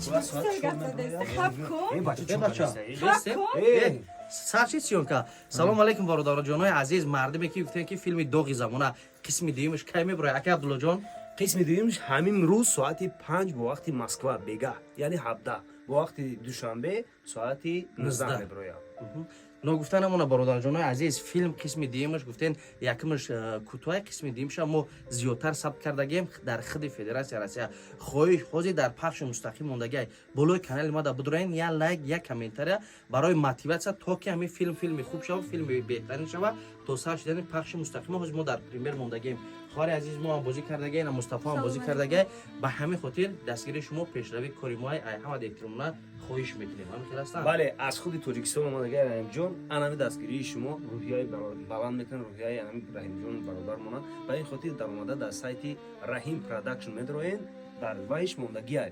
Э, бача, э, сар шид съёмка. Салом алейкум, бародароҷонои азиз, мардуме ки гуфтем, ки филми «Доғи замона» қисми дуюмаш кай мебирояд, ака Абдуллоҷон? Қисми дуюмш ҳамин рӯз соати 5 бо вақти Москва, бегаҳ, яъне 17, бо вақти Душанбе соати 19 19. мебирояд. Ногуфта намона, бародарҷонои азиз, филм қисми дуюмаш, гуфтен, якумаш кӯтоҳ, қисми дуюмша мо зиёдтар сабт кардагем дар худи Федератсия Россия. Хоҳиш, ҳозир дар пахши мустақим мондагиай болои канали ма да бидуроен, як лайк, як комментария барои мотиватсия, то ки ҳамин филм филми хуб шава, филми беҳтарин шава. То сар шудани пахши мустақим ҳозир мо дар премьер мондагием. Хоҳари азиз мо ҳам бозӣ кардагиай, на Мустафо ҳам бозӣ кардагиай. Ба ҳамин хотир дастгирии шумо пешравии кори моай, ай ҳамад эҳтиромона хоҳиш мекунем. Ҳамин хел ҳастанд. Бале, аз худи Тоҷикистон омадагай Раҳимҷон. Анами дастгирии шумо рӯҳияи баланд мекунад, рӯҳияи анами Раҳимҷон бародармона. Ба ин хотир даромада дар сайти Раҳим Продакшн медроен, дар вайш мондагиай.